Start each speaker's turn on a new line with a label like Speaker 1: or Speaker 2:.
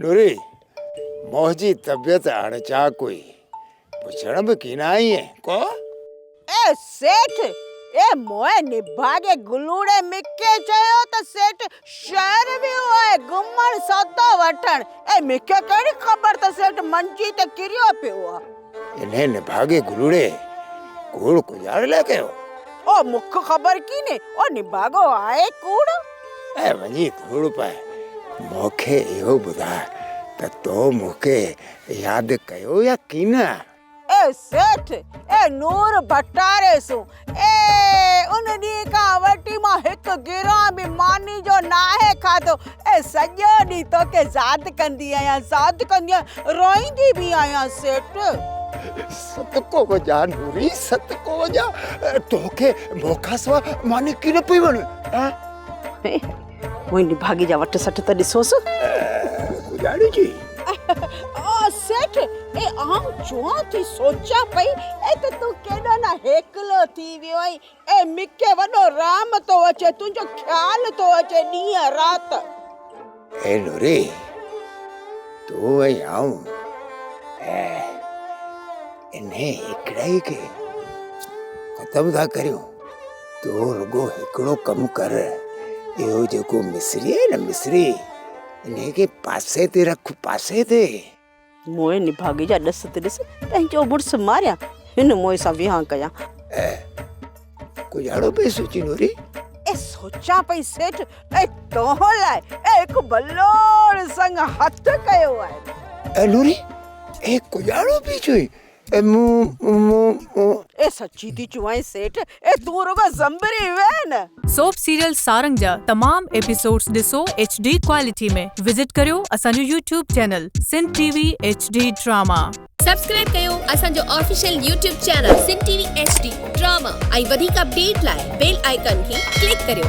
Speaker 1: نوري، منهنجي طبيعت اڻچاڪ هئي، پڇڻ به ڪين آئينء ڪو؟
Speaker 2: اي سيٺ، اي موئي نڀاڳي گلوڙي مکي چيو ته سيٺ شهر ويو آهي گهمڻ سودو وٺڻ، اي مکي ڪهڙي خبر ته سيٺ منجي تي ڪريو پيو آ.
Speaker 1: انهيء نڀاڳي گلوڙي ڪوڙ ڪجاڙ لاء ڪيو؟
Speaker 2: او مک خبر ڪينهي، او نڀاڳو آهي ڪوڙ.
Speaker 1: اي وڃي ڌوڙ پئه، مون کي اهو ٻڌاء ته تو مون کي ياد ڪيو يا ڪين؟
Speaker 2: اي سيٺ، اي نور ڀٽاري سون، اي ان ڏينهن کان وٺي مان هڪ گرهه به ماني جو ناهي کاڌو، اي سڄو ڏينهن توکي ياد ڪندي آهيان، ياد ڪندي آهيان، روئيندي به آهيان سيٺ.
Speaker 1: صدقو وڃان نوري، صدقو وڃان، توکي مون کان سوا ماني ڪين پئي وڻي، هان؟
Speaker 2: منهنجي نڀاڳي جا وٽ سٽ ته ڏسوس.
Speaker 1: گذاري جي.
Speaker 2: آ سيٺ، اي آئون چوان ٿي سوچيان پئي اي ته تون ڪيڏو نه هيڪلو ٿي ويو آهين. اي مون کي وڏو رحم ٿو اچي، تنهنجو خيال ٿو اچي ڏينهن رات.
Speaker 1: اي نوري، تون ۽ آئون انهيء هيڪڙائي کي ختم ٿا ڪريون. تون رڳو هڪڙو ڪم ڪر، اهو جيڪو مصري آهي نه مصري، انهيء کي پاسي تي رک، پاسي تي.
Speaker 2: موئي نڀاڳي جا ڏس ته ڏس، پنهنجو مڙس ماريان، هن موئي سان ويهان ڪيان.
Speaker 1: ڪجهه اهڙو پئي سوچين نوري؟
Speaker 2: اي سوچان پئي سيٺ، اي تون لاء اي هڪ ڀلوڙ سڱ هٿ ڪيو آهي.
Speaker 1: اي نوري، اي ڪجهه اهڙو پئي چوين؟ اي مون مون مون.
Speaker 2: اي سچي ٿي چوانء سيٺ، اي تون رڳو زنبري ويهه نه.
Speaker 3: سوپ سيريل سارنگ جا تمام ايپيسوڊس ڏسو ايڇ ڊي ڪوالٽي ۾ وزٽ ڪريو اسان جو YouTube channel Sindh T V H D drama.
Speaker 4: Subscribe ڪيو اسان جو official YouTube channel Sindh T V H D drama ۽ وڌيڪ اپڊيٽ لاء بيل آئيڪان کي ڪلڪ ڪريو.